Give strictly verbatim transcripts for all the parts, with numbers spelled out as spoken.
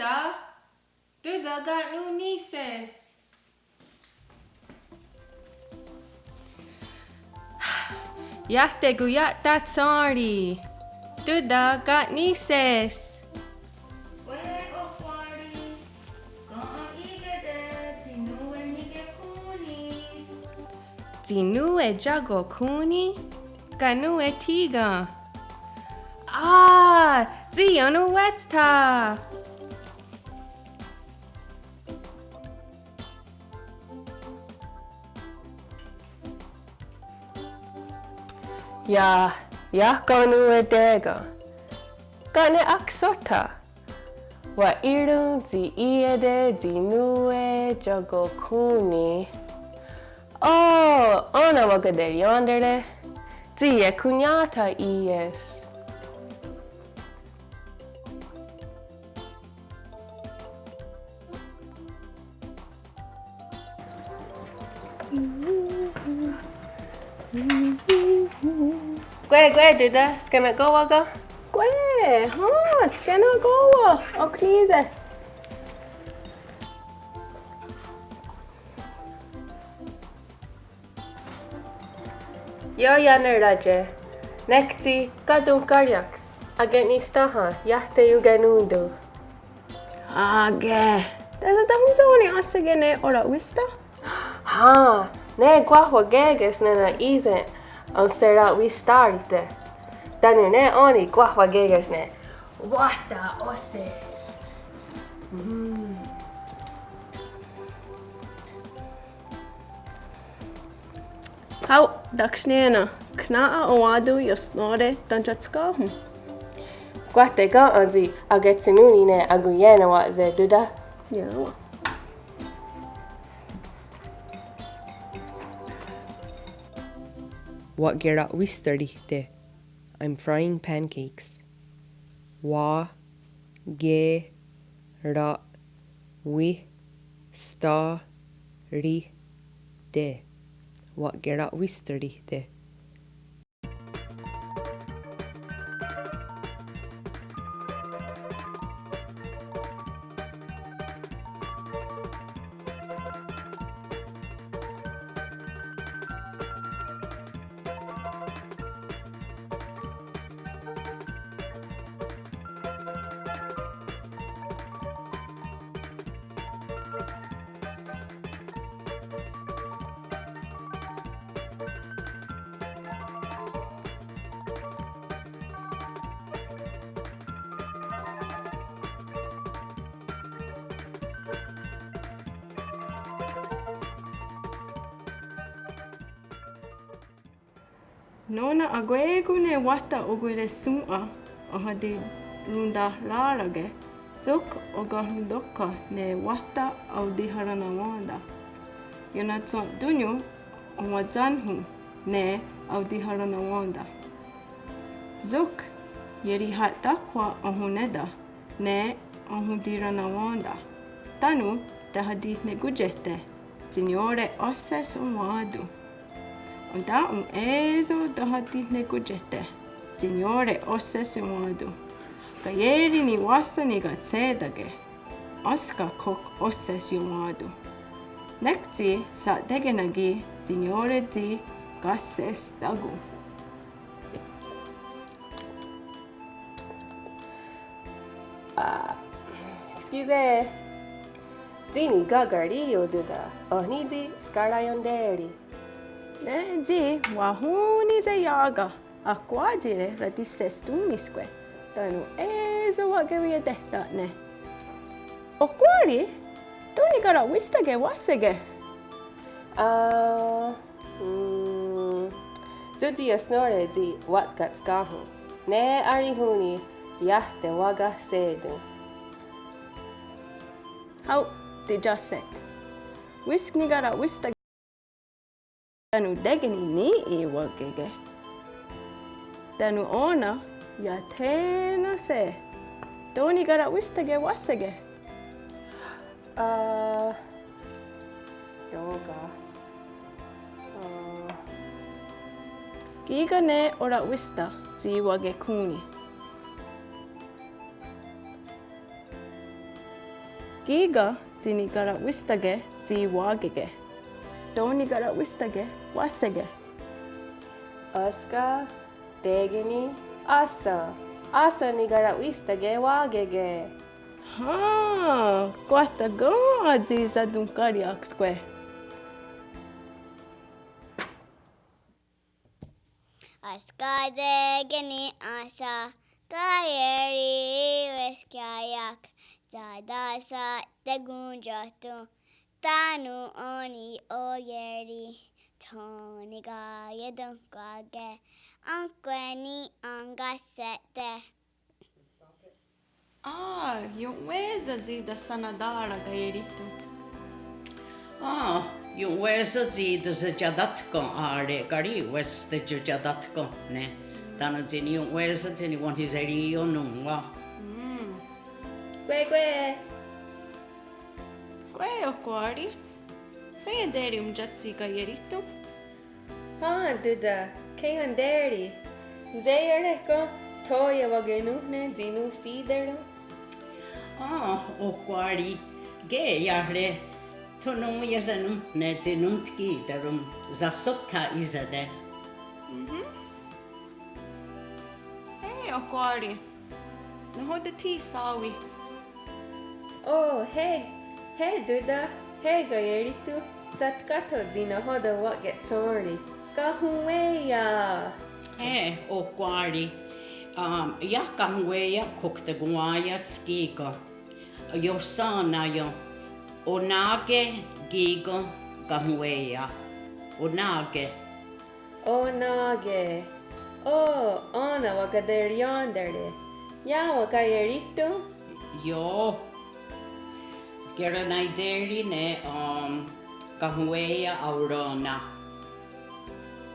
Tóta, Tóta, ka' nón: níhse's? Iah tekoia'tátsheri. Tóta, ka' nón: níhse's? Kwéh, Ohkwá:ri. Ka' í:kehte' tsi nón:we niiohkón:nis? Tsi nón:we iakohkón:ni? Ka' nón:we thí:ken? Á:, tsi ionon'wétstha. Iah, iah ka' nón:we té:ken. Ka' ne akhsótha. Wa'ì:ron tsi í:kehte' tsi nón:we iakohkón:ni. Ó:, ó:nen wakaterièn:tare. Tsi iekhoiá:tha í:ies. Kwéh, kwéh, Tóta, skennenkowá:ken? Kwéh, hen, skennenkowá:ken, ok ní:se. Ioiánere, nek tsi katonhkária'ks, ake'nisténha iah teiokennón:ton. Á:ke, tesatonhwentsó:ni á:seke' ne ora'wísta? Hen, ne kwah waké:ke's ne na'í:sen enhserawistá:rite'. Tánon' ne ó:ni kwah waké:ke's ne wáhta óshes. Mm. Hao, taksnié:na', kná:a enwá:ton' iohsnó:re' tentratskà:hon'. Kwah tekèn:'en tsi aketshennón:ni ne akoié:nawa'se', Tóta. Iá:wa. Wa'kera'wístaharihte'. I'm frying pancakes. Wa, ke, ra, wis, ta, ri, te'. Wa'kera'wístaharihte'. Nó:nen akwé:kon ne wáhta okwire'shòn:'a ahatirontahrà:rake', sok okahontókha ne wáhta aotiharennawèn:ta. Ionatshén:ton ó:nen enwatshén:hon ne aotiharennawèn:ta. Sok ieriha'tákhwa ahonnéta ne ahotirennawèn:ta. Tánon' tehatihnekóntiehte' tsi niió:re óshes enwá:ton'. Entà:'on é:so tehatihnekóntiehte' tsi niió:re óshes enwá:ton'. Kaié:ri niwáhsen nikahsè:take'. Énska khok óshes enwá:ton'. Nek tsi sha'tékena' ki' tsi niió:re tsi kahsés tákon'. Ah, excuse. Tsi nikakarí:io, Tóta. Oh nítsi skaraienté:ri. Ne tsi wahón:nise' iá:ken. Ahkwá:tsire ratihsestón:niskwe'. Tánon' é:so wa'keweientéhta'ne'. Ohkwá:ri, tó: nikara'wístake' wáhseke'? Ah, mm, sótsi iohsnó:re' tsi wa'tkatskà:hon'. Ne arihón:ni iah tewakahsé:ton'. Hao, tsi iáhse'. Wísk nikara'wístake'. Tánon' tékeni ní:'i wa'ké:ke'. Tánon' ó:nen iah thé:nen se'. Tó: nikara'wístake' wáhseke'? Ah, tó:ka'. Ah. Kí:ken ne ora'wísta tsi wa'kehón:ni. Kí:ken tsi nikara'wístake' tsi wà:keke'. Tó: nikara'wístake' wà:seke'. Énska, tékeni, áhsen. Áhsen nikara'wístake' wà:keke'. Hen, kwah takèn:'a tsi satonhkária'kskwe'. Énska, tékeni, áhsen kaié:ri wískaià:k, satá:se' tekontióhton tánon' ó:ni' oié:ri', tó: nikaia'tonhkwà:ke' enkkwé:ni' enkahséhte'. Á:, ion'wé:sen tsi tashanatá:ra' kaié:riton. Á:, ion'wé:sen tsi tashatiatákon' à:re', karì:wes teshatiatákon' ne. Tánon' tsi niion'wé:sen tsi niwenhniserí:io nón:wa. Kwe, kwe. Kwe, Ohkwá:ri. Seienté:ri' ontiáhse kaié:riton. Hen, Tóta, keienté:ri'. Seienté:ri' tho iewakenónhne' tsi nonhsì:teron. Á:, Ohkwá:ri, kè:iahre', tho nón: iesenónhne' tsi nonhtkì:teron, sahsótha í:sehte'. Hé, Ohkwá:ri. Nahò:ten thí:ken sá:wi? Ó, hé, hé, Tóta, hé kaié:riton, satkáhtho' tsi nahò:ten wa'ketshén:ri. Kahonwé:ia. Hé, Ohkwá:ri. Iah kahonwé:ia, khoktekonwá:iats kí:ken. Iohsèn:naien. Onà:ke kí:ken kahonwé:ia. Onà:ke. Onà:ke. Ó, ó:nen wakaterièn:tare'. Iá:wen kaié:riton? Io. Kerenaité:ri' ne, um, kahonwé:ia aorén:na.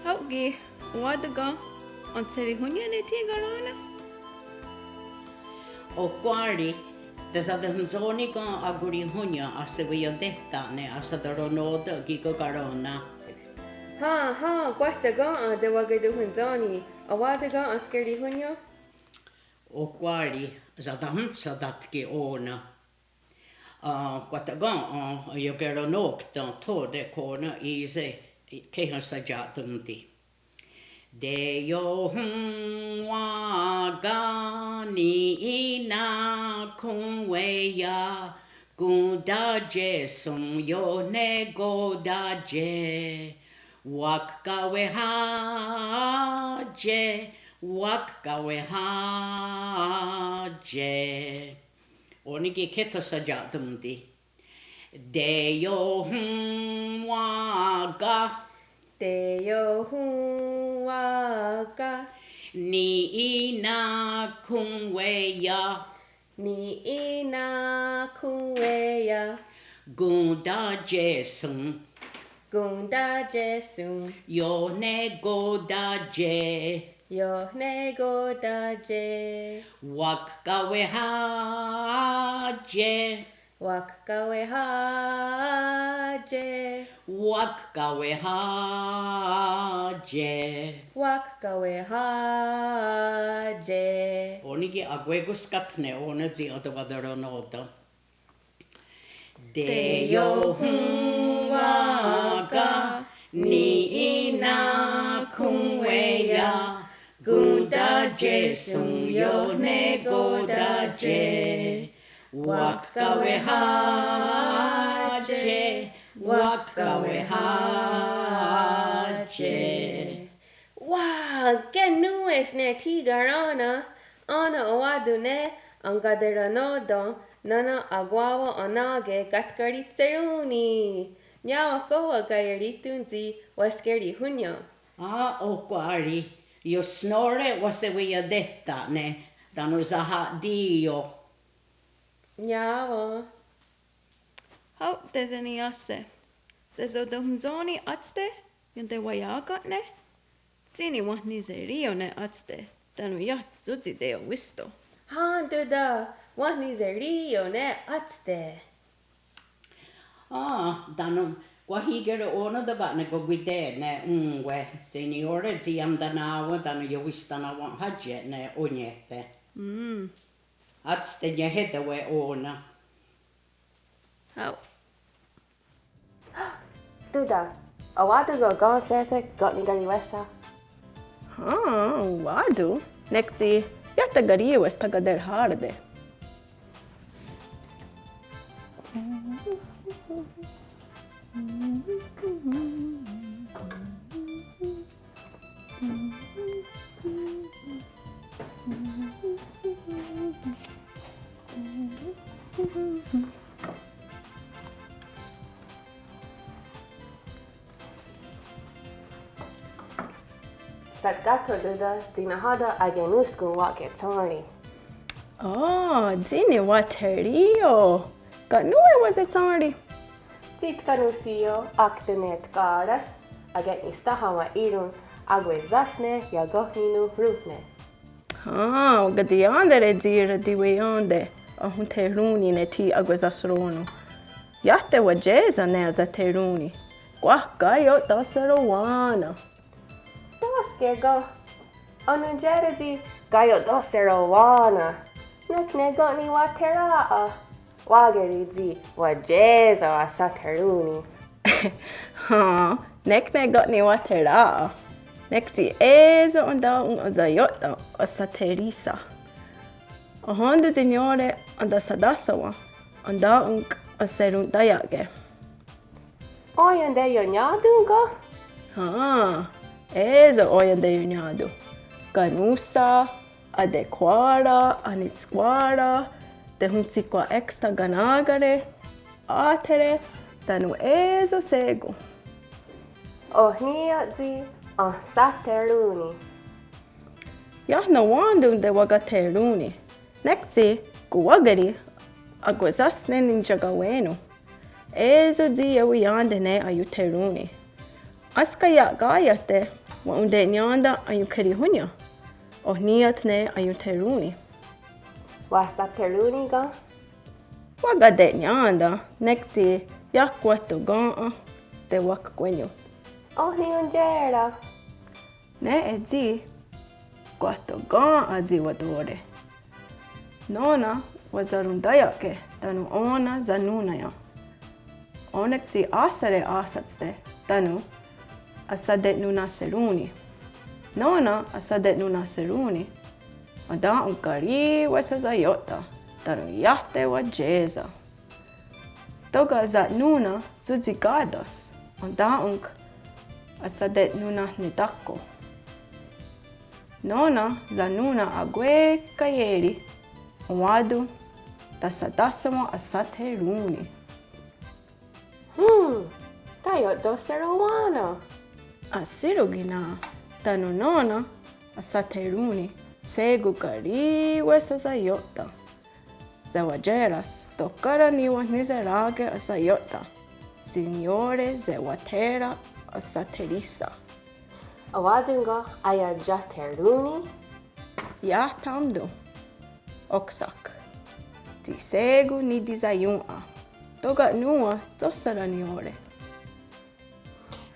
Hao' ki', enwá:ton ken entsherihónnien' ne thí:ken karén:na? Ohkwá:ri, tesatonhwentsó:ni ken akonrihónnien' ahseweientéhta'ne' ahsaterennó:ten' kí:ken karén:na. Hen, hen, kwah takèn:'a tewaketonhwentsó:ni, enwá:ton ken ahskerihónnien'? Ohkwá:ri, satahónhsatat ki' ó:nen. Á:, kwah takèn:'a iokerennó:kten' tho ne kó:nen í:se' kéha shaià:tonte'. Teionhwá:ken ni' nahonwé:ia, kontátie' shòn:'a ionekotátie'. Wakkawehà:tsie', wakkawehà:tsie'. Ó:nen ki' khétho shaià:tonte'. Teionhwá:ken. Teionhwá:ken. Ni' nahonwé:ia. Ni' nahonwé:ia. Kontátie' shòn:'a. Kontátie' shòn:'a. Ionekotátie'. Ionekotátie'. Wakkawehà:tsie'. Wakkawehà:tsie'. Wakkawehà:tsie'. Wakkawehà:tsie'. Ó:nen ki' akwé:kon skátne ó:nen tsi entewaterennó:ten'. Teionhwá:ken ni' nahonwé:ia, kontátie' shòn:'a ionekotátie'. Wakkawehà:tsie', wakkawehà:tsie'. Wá:ken nón:we's ne thí:ken karén:na, ó:nen enwá:ton ne enkaterennó:ten' nó:nen akwá:wen onà:ke katkaritsherón:ni. Niá:wen kó:wa kaié:riton tsi wahskerihónnien'. Á:, Ohkwá:ri, iohsnó:re' wahseweientéhta'ne' tánon' sahahtí:io. Niá:wen. Hao' teseniiáhse. Tesatonhwentsó:ni átste' ientewaia'ká'ne'. Tsi niwenhniserí:io ne átste' tánon' iah sótsi teiowísto. Hen, Tóta, wenhniserí:io ne átste'. Á:, tánon' kwah í:kehre' ó:nen tóka' ne konkwitè:ne' ón:we, tsi niió:re' tsi ientaná:wen tánon' iowistaná:wen' hátie' ne óniehte'. Átste' niahétewe' ó:nen. Tóta, enwá:ton' ken shé:se ken' nikarì:wes? Hen, enwá:ton'. Nek tsi iah tekarì:wes takaterhá:rate'. Satkáhtho' Tóta tsi nahò:ten' akenónhskon wa'ketshén:ri. Ó, tsi niwatherí:io. Ka' nón:we wa'ketshén:ri? Tsi tkanónhsio' ákta ne tká:ras, ake'nisténha wa'ì:ron akwésahsne iakohní:non rón:ne. Hen, wakatiiéntare tsi ratiweién:te ahontherón:ni ne tsi akwésahsne rón:ne. Iah tewatié:sen ne ahsatherón:ni. Kwah kaio'ten'serowá:nen. Tó:ske ken onontié:ren tsi kaio'ten'serowá:nen. Nek ne ken' niwatherí:'a. Wà:keri' tsi watié:sen ahsatherón:ni. Hen, nek ne ken' niwatherí:'a. Nek tsi é:so entà:'on ahsaió'ten' ahsatherísa'. Ahén:ton tsi niió:re entahatáhsawen' entà:'on ahserontaià:ke. Ó:ien' teionnià:ton ken? Hen, é:so ó:ien' teionnià:ton. Kanónhsa, atekhwà:ra, anitskwà:ra, tehontsihkwa'ékstha kaná:kare, á:tere, tánon' é:so shé:kon. Oh ní:ioht tsi ahsatherón:ni. Iah nonwén:ton tewakatherón:ni. Nek tsi konwà:keri' akwésahsne nitiakawé:non. É:so tsi ieweién:te ne aiontherón:ni. Énska ia'káia'te' wa'onte'nién:ten' aionkherihónnien'. Oh ní:ioht ne aiontherón:ni. Wahsatherón:ni ken? Wakate'nién:ten', nek tsi iah kwah tóka' tewakkwé:nion. Oh niiontié:ren? Nè:'e tsi kwah tóka' tsi wató:re'. Nó:nen wahserontaià:ke tánon' ó:nen sanón:naien'. Ó:nenk tsi áhsare' áhsatste' tánon' ahsate'nona'serón:ni. Nó:nen ahsate'nona'serón:ni entà:'on karì:wes ahsaió'ten' tánon' iah tewatié:sen. Tóka' sanón:na sótsi ká:tons entà:'on ahsate'nona'netá:ko'. Nó:nen sanón:na akwé:kon kaié:ri enwá:ton' tahatáhsawen' ahsatherón:ni. Hmm, kaio'ten'serowá:nen. Ahsí:ron' ki' nà:'a tánon' nó:nen ahsatherón:ni shé:kon karì:wes ahsaió'ten'. Sewatié:rens tohkára niwenhniserá:ke ahsaió'ten' tsi niió:re sewathé:ren ahsatherísa'. Enwá:ton' ken aiatiatherón:ni? Iah thaón:ton'. Óksa'k. Tsi shé:kon nitisaión:'a. Tóka' nón:we tsohsera' niió:re'.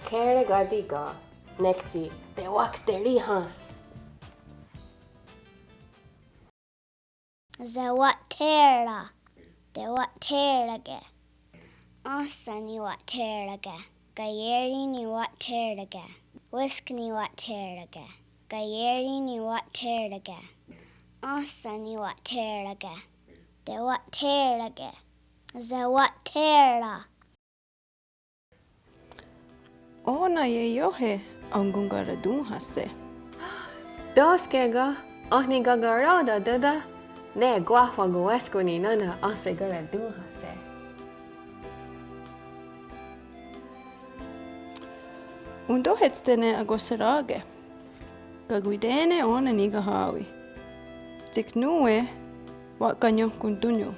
Khere káti' ken, nek tsi tewaksterí:hens. Sewathé:ren. Tewathé:rake. Áhsen niwathé:rake. Kaié:ri niwathé:rake. Wísk niwathé:rake. Kaié:ri niwathé:rake. Áhsen niwathé:rake. Tewathé:rake. Sewathé:ren. Ó:nen ieióhe enkonkaratón:hahse'. Tó:ske ken, oh nikakará:ta Tóta, ne kwah wakowéskeni nó:nen ahshekaratón:hahse'. Ontóhetste' ne akwahserá:ke. Kakwitè:ne ó:nen nikahá:wi. Tsi nón:we wa'kanienhkontónnion'.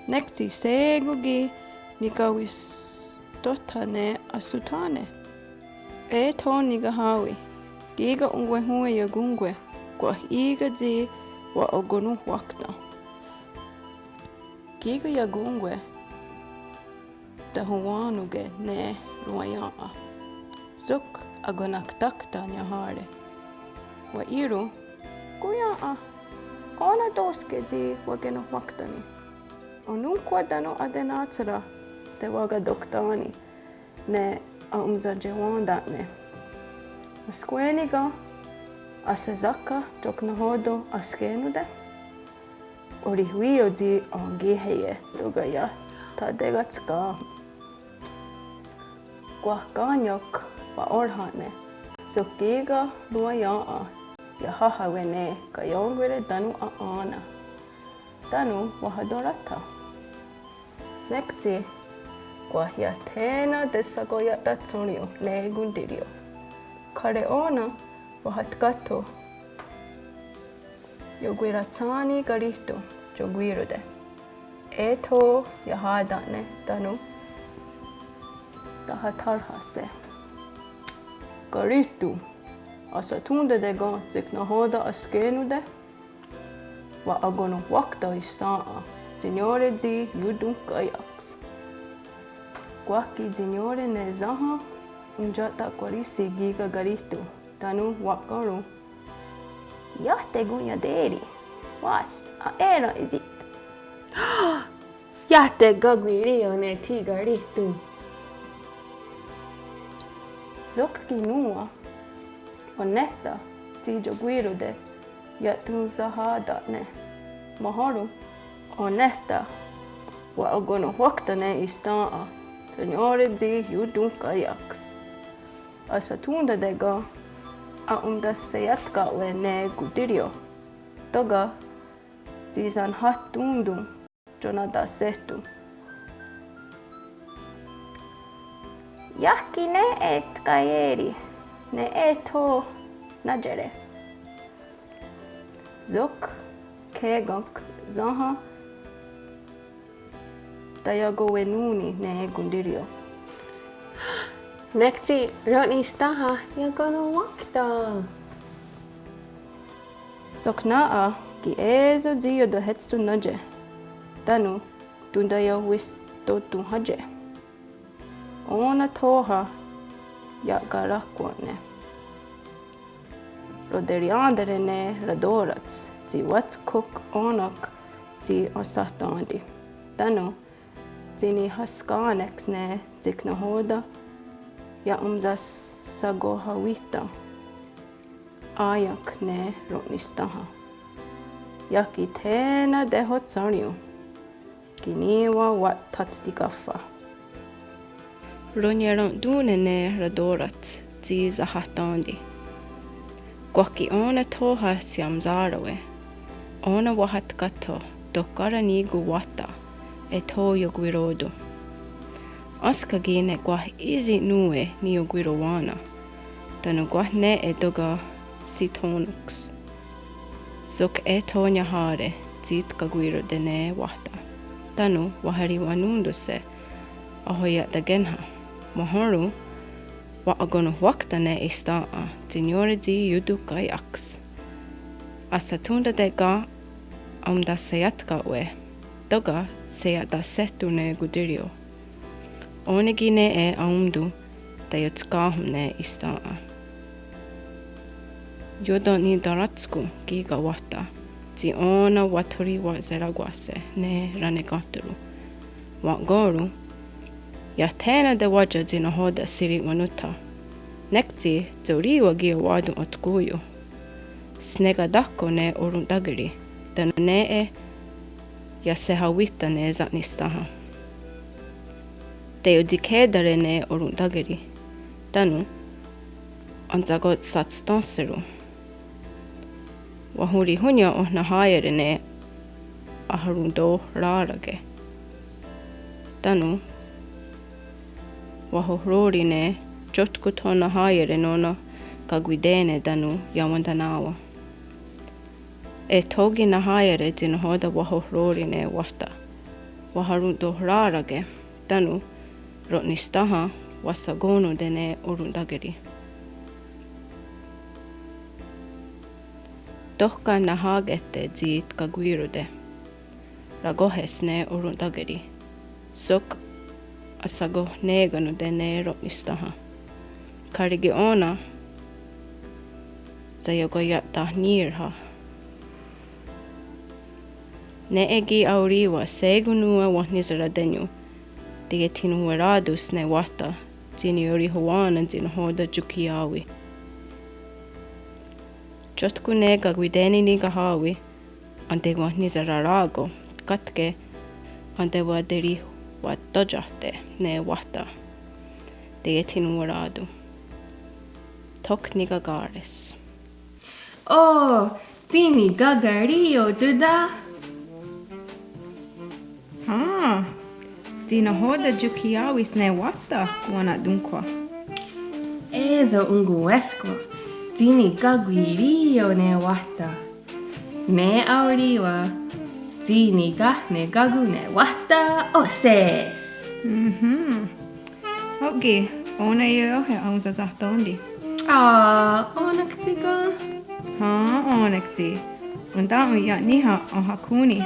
Nek tsi shé:kon ki' nikawistóhtha' ne ahsonthá:ne'. Eh tho nikahá:wi. Kí:ken onkwehón:we iakón:kwe, kwah í:ken tsi wa'akononhwákten'. Kí:ken iakón:kwe tahonwá:nonke ne ronwaién:'a. Sok akonaktákta' niahá:re'. Wa'ì:ron', kón:wa, ó:nen tó:ske tsi wakenonhwákten' ni'. Onónhkwa tánon atenáhsera tewakatoktá:ni ne aonsatiwén:ta'ne'. Enhskwé:ni' ken ahsehsákha' tok nahò:ten' ahské:nonte'? Orihwí:io tsi enkíheie' tóka' iah tha'tekatskà:hon'. Kwah kánion wa'órhen'ne', sok kí:ken nòn:wa ià:'a iaháhawe' ne kaién:kwire' tánon a'á:na'. Tánon waható:ra'tha'. Nek tsi kwah iah thé:nen teshakoia'tatshénrion' ne kontírio, kháre' ó:nen wahatkáhtho' iokwirahshá:ni' Karíhton tiokwí:rote'. Eh tho iahá:ta'ne' tánon tahathárhahse'. Karíhton, ahsathón:tate' ken tsi nahò:ten' ahské:nonte'? Wa'akononhwákta' íhstèn:'a tsi niió:re tsi iotonhkária'ks. Kwah ki' tsi niió:re ne sénha ontia'takwaríshe' kí:ken Karíhton tánon wa'kèn:ron': Iah tekonniaté:ri'. Wáhs, a'è:ron' ísi'. Iah tekakwí:rio ne thí Karíhton. Sok ki' nòn:wa onéhta tsi tiokwí:rote' iah tonsahá:ta'ne'. Wahèn:ron': Onéhta wa'akononhwákta' ne íhstèn:'a tsi niió:re tsi iotonhkária'ks. Ahsathón:tate' ken aontahseia'tkà:we' ne kontírio tóka' tsi senháhtonton' tionatahséhton'. Iah ki' nè:'e tkaié:ri' ne eh tho nátiere'. Sok khé:ken sénha taiakowenón:ni' ne kontírio. Nek tsi ro'nisténha iakononhwákta'. Sok nà:'a ki' é:so tsi iotohétston' nátie tánon tontaiohwistotonhátie'. Ó:nen thó:ha ia'karáhkwen'ne'. Roterièn:tare' ne ratò:rats tsi wátskhok ó:nen'k tsi ahsahtén:ti tánon tsi nihahskà:neks ne tsi nahò:ten' iaonsahsakohawíhta'. Aiá:ke' ne ro'nisténha. Iah ki' thé:nen tehotshén:rion'. Ki' nì:'i wa'thatstikáhfa'. Ronieron'tón:ne' ne ratò:rats tsi sahahtén:ti. Kwah ki' ó:nen thó:ha shiaonsarawe'. Ó:nen wahatkáhtho' tohkára níkon wáhta eh tho iokwiró:ton'. Énska ki' ne kwah ísi' nón:we niiokwirowá:nen. Tánon kwah nè:'e tóka' shitho:'ón:neks. Sok eh tho niahà:re' tsi tkakwí:rote' ne wáhta tánon wahari'wanón:tonhse' ahoia'takéhnha'. Wahèn:ron': Wa'akononhwákta' ne íhstèn:'a tsi niió:re tsi iotonhkária'ks. Ahsathón:tate' ken aontahseia'tkà:we' tóka' seia'tahséhton' ne kontírio. Ó:nen ki' nè:'e aón:ton' taiotskà:hon' ne íhstèn:'a. Iotonni'tará:tsko' kí:ken wáhta tsi ó:nen wathorihwa'será:kwahse' ne ranekénhtaro'. Wa'kèn:ron': Iah thé:nen tewátia' tsi nahò:ten' shiri'wanóntha'. Nek tsi tsorì:wa ki' enwá:ton' otkó:ien'. Shnekatáhko' ne orontákeri' tánon nè:'e iahsehawíhta' ne sa'nisténha. Teiotsikhè:tare' ne orontákeri' tánon entsako'tshatsténhseron'. Wahorihónnien' oh nahá:iere' ne aharontohrà:rake'. Tánon wahohró:ri' ne tiótkon tho nahá:iere' nó:nen kakwité:ne' tánon iawenta'ná:wen'. Eh tho ki' nahá:iere' tsi nahò:ten' wahohró:ri' ne wáhta waharontohrà:rake' tánon ro'nisténha wahshakó:nonte' ne orontákeri'. Tóhka nahá:kehte' tsi tkakwí:rote'. Rakóhes ne orontákeri'. Sok ahshakohné:kanonte' ne ro'nisténha. Kháre' ki' ó:nen shaiakoia'tahnì:rha'. Nè:'e ki' aorì:wa shé:kon nòn:wa wenhniserá:te' nón: Tekethinonhwerá:tons ne wáhta tsi niiorihowá:nen tsi nahò:ten tiohkí:iawi. Tiótkon ne kakwitè:ne nikahá:wi, entewenhniserará:ko kátke entewaterihwatátiahte' ne wáhta. Tekethinonhwerá:ton. Thok nikaká:res. Ó:, tsi nikakarí:io Tóta. Hen, tsi nahò:ten tiohkí:iawis ne wáhta kowá:nen tónhkwa. É:so onkwehskwà:, tsi nikakwirí:io ne wáhta. Ne aorì:wa, tsi nikahneká:kon ne wáhta óshes. Mhm. Ó:nen ki', ó:nen ioióhe aonsasahtén:ti. Á:, ó:nenk tsi ken. Hen, ó:nenk tsi. Entà:'on ia'níha enhakhón:ni.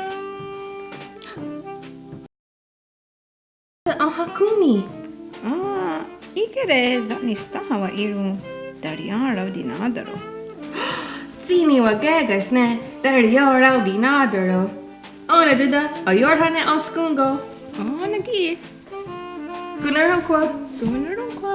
Enhakhón:ni. Á:, í:kehre sa'nisténha wa'ì:ron Tarién:'a Raotinatoro. Tsi niwakéka's ne Tarién:'a Raotinatoro. Ó:nen Tóta, ahiórha ne enskón:ko. Ó:nen ki'. Konnorónhkhwa. Konnorónhkhwa.